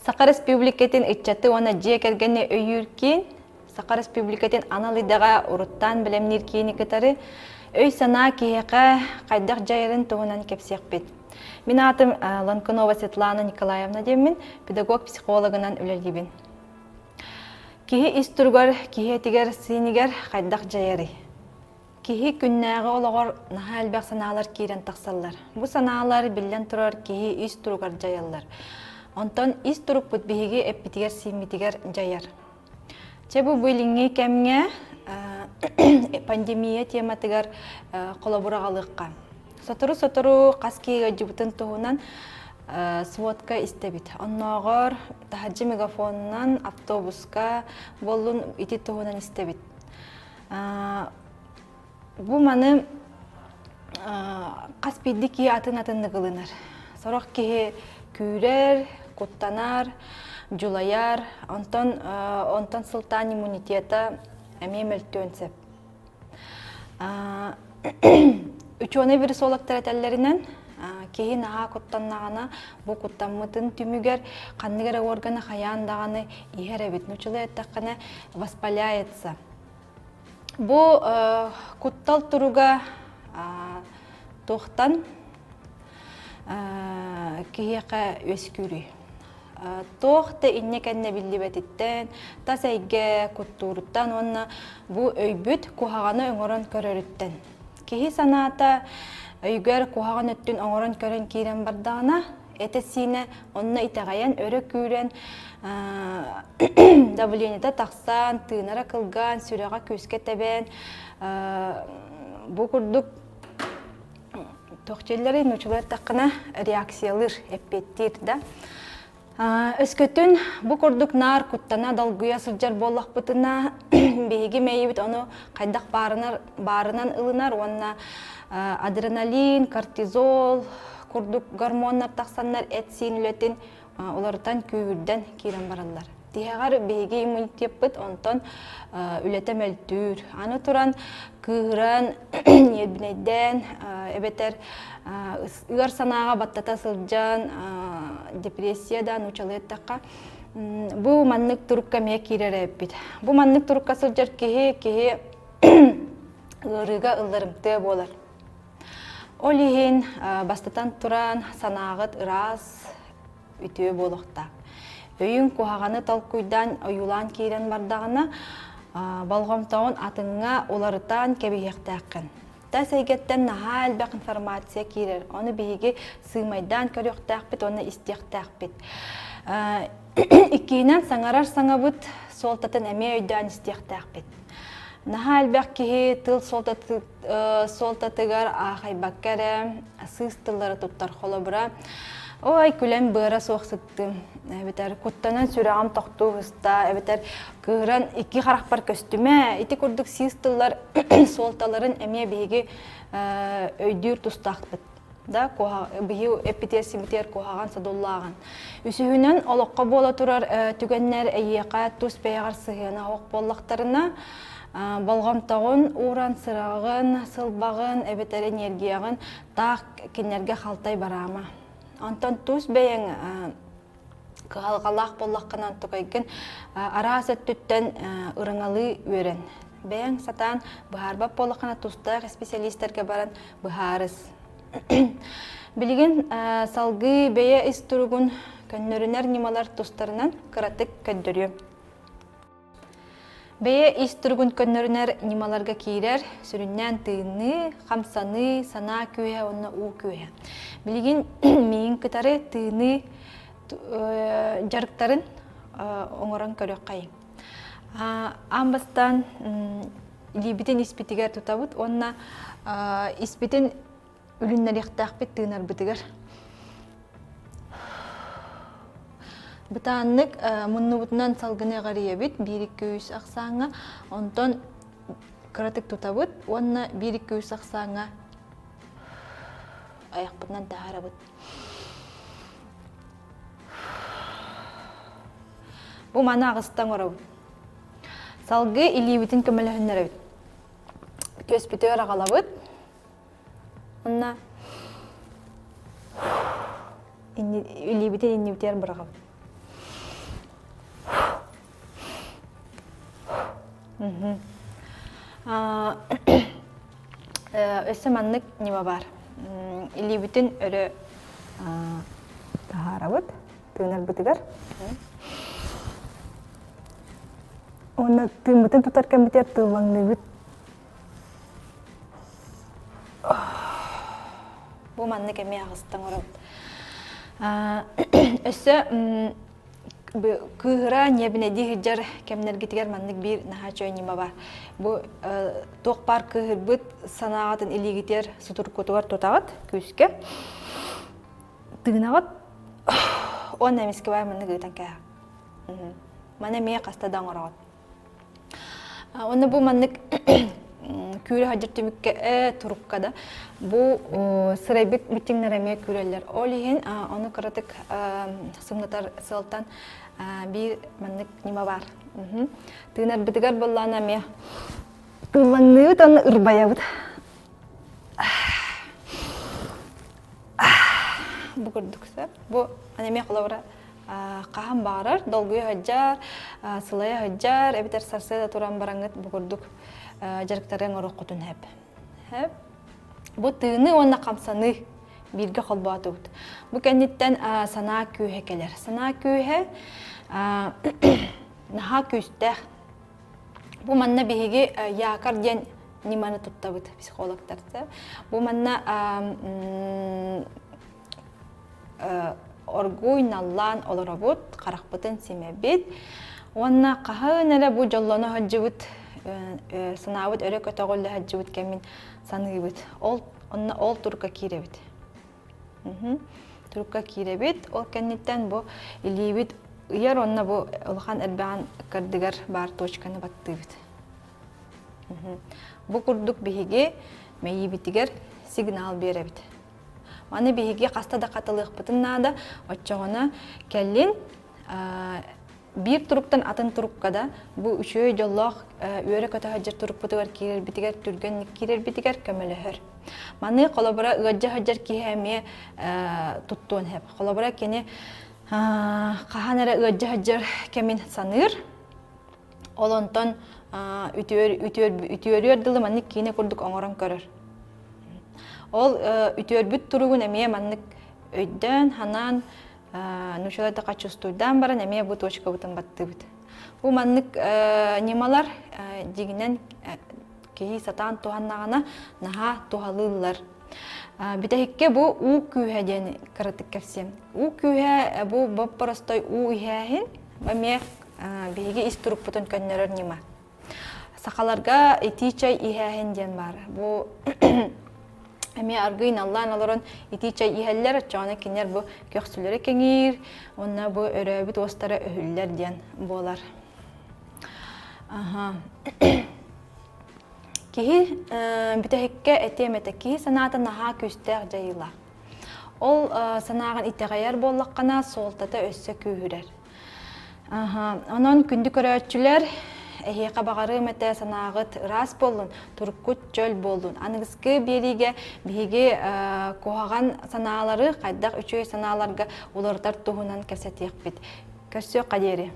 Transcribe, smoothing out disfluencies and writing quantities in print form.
Саха Республикатын ыччаты уонна дьиэ кэргэни өйүүр киин Саха Республикатын анал идэҕэ уруттаан бэлэмниир киини кытары өй-санаа киһиэхэ хайдах дьайарын туһунан кэпсиэхпит. Мин аатым Ланкунова Светлана Николаевна диэммин, педагог-психологынан үлэлиибин. Киһи ис туругар, киһи этигэр-сиинигэр хайдах дьайарый? Киһи күннээҕи олоҕор наһаа элбэх санаалар киирэн тахсаллар. Бу санаалар, биллэн турар, киһи ис туругар дьайаллар. Онтон ис турукпут биһиги эппитигэр-сииммитигэр дьайар. Чэ бу билиҥҥи кэмҥэ пандемия тематыгар холобур аҕалыахха. Сотору-сотору хас киһи ыалдьыбытын туһунан сводка истэбит. Оннооҕор таһырдьа мегафонунан, автобуска буоллун ити туһунан истэбит. Бу маны хас биирдии киһи атын-атыннык ылынар. Сорох киһи күүрэр, куттанар, дьулайар, онтон онтон сылтаан иммунитета эмиэ мөлтүөн сөп. Учуонай вирусологтар этэллэринэн, киһи наһаа куттаннаҕына, бу куттаммытын түмүгэр ханнык эрэ органа хайаан даҕаны иһэр эбит. Нуччалыы эттэххинэ, воспаляется. Бу куттал туруга туохтан киһиэхэ үөскүүрүй? Туох да иннэ-кэннэ биллибэтиттэн, тас эйгэ куттууруттан уонна бу өйбүт куһаҕаны оҥорон көрөрүттэн. Киһи санаата өйгөр куһаҕан өттүн оҥорон көрөн киирэн бардаҕына, этэ-сиинэ онно итэҕэйэн, өрө күүрэн, давлениета тахсан, тыынара кылгаан, сүрэҕэ күүскэ тэбэн, бу курдук туох дииллэрий, нууччалыы эттэххинэ, реакциялыыр, эппиэттиир да. Өскөтүн бу курдук наар куттана, долгуйа сылдьар буоллахпытына, биһиги мэйиибит ону хайдах баарынар, баарынан ылынар уонна адреналин, кортизол курдук гормоннар тахсаннар эт-сиин үлэтин уларытан күүһүрдэн киирэн бараллар. Тиһэҕэр биһиги иммунитеппыт онтон үлэтэ мөлтүүр. Аны туран кыыһыран, ньиэрбинэйдээн эбэтэр ыар санааҕа баттата сылдьан депрессия да нуучалыы эттэххэ бу маннык турукка эмиэ киирэр эбиппит. Бу маннык турукка сылдьар киһи киһи ыарыыга ылларымтыа буолар. Ол иһин бастатан туран санааҕыт ыраас үтүө буолуохтаах. Өйүҥ куһаҕаны толкуйдаан ойуулаан киирэн бардаҕына, болҕомтоҕун атыҥҥа уларытан кэбиһиэхтээххин. Тас эйгэттэн наһаа элбэх информация киирэр. Ону биһиги сыымайдаан көрүөхтээхпит уонна истиэхтээхпит. Иккиһинэн саҥарар саҥабыт суолтатын эмиэ өйдөөн истиэхтээхпит. Наһаа элбэх киһи тыл суолтатыгар аахайбакка эрэ сыыс тыллары туттар холобура ой күлэн быара суох сыттым эбэтэр куттанан сүрэҕим тохтуу сыста эбэтэр кыыһыран икки харахпар көстүмэ ити курдук сыыс тыллар суолталарын эмиэ биһиги өйдүүр тустаахпыт да биһи эппитиэр-симитиэр куһаҕан содуллааҕын. Үсүһүнэн, олоххо буола турар түгэннэр эйиэхэ тус бэйэҕэр сыһыана суох буоллахтарына, болҕомтоҕун ууран сыраҕын, сылбаҕын эбэтэр энергияҕын таах кинилэргэ халтай бараама. Онтон тус бэйэҥ кыһалҕалаах буоллаххына онтукайгын араас өттүттэн ырыҥалыы үөрэн. Бэйэҥ сатаан быһаарбат буоллаххына тустаах исписэлиистэргэ баран быһаарыс. Билигин салгыы бэйэ ис туругун көннөрүнэр ньымалар тустарынан кыратык көрдөрүөм. Бэйэ ис туругун көннөрүнэр ньымаларга киирэр сүрүннээн тыыныы, хамсаныы, санаа күүһэ уонна уу күүһэ. Билигин миигин кытары тыыныы дьарыктарын оҥорон көрүөххэйиҥ. Аан бастаан илиибитин испитигэр тутабыт уонна испитин үлүннэриэхтээхпит тыынарбытыгар. Бытааннык муннубутунан салгыны эҕэрийэбит биир-икки үс ахсааҥҥа, онтон кыратык тутабыт уонна биир-икки үс ахсааҥҥа айахпытынан таһаарабыт. Бу маны аҕыста оҥоробут. Салгыы илиибитин көмөлөһүннэрэбит. Түөспүтүгэр аҕалабыт. Онно илиибитин иннибитигэр быраҕабыт. Өссө маннык ньыма баар. Илиибитин өрө таһаарабыт тыынарбытыгар. Уонна тыыммытын тутар кэммитигэр тыллаҥныыбыт. Бу маннык эмиэ аҕыста оҥоробут. Өссө кыыһыра ньиэбинэйдии сылдьар кэмнэргитигэр маннык биир наһаа үчүгэй ньыма баар. Бу туох баар кыыһырбыт санааҕытын илиигитигэр сутуруккутугар тутаҕыт күүскэ. Тыынаҕыт уонна эмискэ баар маннык ыытан кээһэҕит. Маны эмиэ хаста да оҥороҕут. Уонна бу маннык күүрэ сылдьар түмүккэ э, турукка да бу сырайбыт митиҥнэр эмиэ күүрэллэр. Ол иһин ону кыратык сымнатар сыалтан биир маннык ньыма баар. Тыынарбытыгар буоллаҕына эмиэ тыллаҥныыбыт уонна ырбайабыт. Бу курдук сөп. Бу эмиэ холобура хаһан баҕарар долгуйа сылдьар, сылайа сылдьар, эбэтэр сарсыарда туран бараҥҥыт бу курдук дьарыктары оҥоруоххутун сөп. Сөп. Бу тыыныы уонна хамсаныы бииргэ холбоотубут. Бу кэнниттэн санаа күүһэ кэлэр. Санаа күүһэ наһаа күүстээх. Бу манна биһиги якорь диэн ньыманы туттабыт психологтар. Бу манна оргууй наллаан олоробут, харахпытын симэбит уонна хаһан эрэ бу дьоллоно сылдьыбыт, санаабыт өрө көтөҕүллэ сылдьыбыт кэмин саныыбыт. Ол онно ол турукка киирэбит. Турукка киирэбит. Ол кэнниттэн бу илиибит ыйар уонна бу улахан эрбэҕин ыккардыгар баар точканы баттыыбыт. Бу курдук биһиги мэйиибитигэр сигнал биэрэбит. Маны биһиги хаста да хатылыахпытын наада, оччоҕуна кэлин биир туруктан атын турукка да бу үчүгэй дьоллоох үөрэ-көтө сылдьар турукпутугар киирэрбитигэр түргэнник киирэрбитигэр көмөлөһөр. Маны холобура ыалдьа сылдьар киһи эмиэ туттуон сөп. Холобура кини хаһан эрэ ыалдьа сылдьар кэмин саныыр, Ол онтон үтүөр, үтүөр, үтүөрүөр дылы маннык киинэ курдук оҥорон көрөр. Ол үтүөрбүт туругун эмиэ маннык өйдөөн, ханаан, нуучалар да чувствуйдаан баран эмиэ бу точкабытын баттыыбыт. Бу маннык ньымалар дьиҥинэн киһи сатаан туһаннаҕына наһаа туһалыыллар. Бүтэһиккэ бу уу күүһэ диэн кыратык кэпсиэм. Уу күүһэ бу боп-боростой уу иһээһин эмиэ биһиги ис турукпутун көннөрөр ньыма. Сахаларга итии чай иһээһин диэн баар. Бу эмиэ аргыый наллаан олорон итии чай иһэллэр, оччоҕуна кинилэр бу көхсүлэрэ кэҥиир уонна бу өрөөбүт уостара өһүллэр диэн буолар. Аха. Киһи бүтэһиккэ этиэм этэ, киһи санаата наһаа күүстээх дьайыылаах. Ол санааҕын итэҕэйэр буоллаххына, суолтата өссө күүһүрэр. Онон күндү көрөөччүлэр, эһиэхэ баҕарыам этэ санааҕыт ыраас буоллун, туруккут чөл буоллун. Аныгыскы биэриигэ биһиги куһаҕан санаалары хайдах үчүгэй санааларга уларытар туһунан кэпсэтиэхпит. Көрсүөххэ диэри.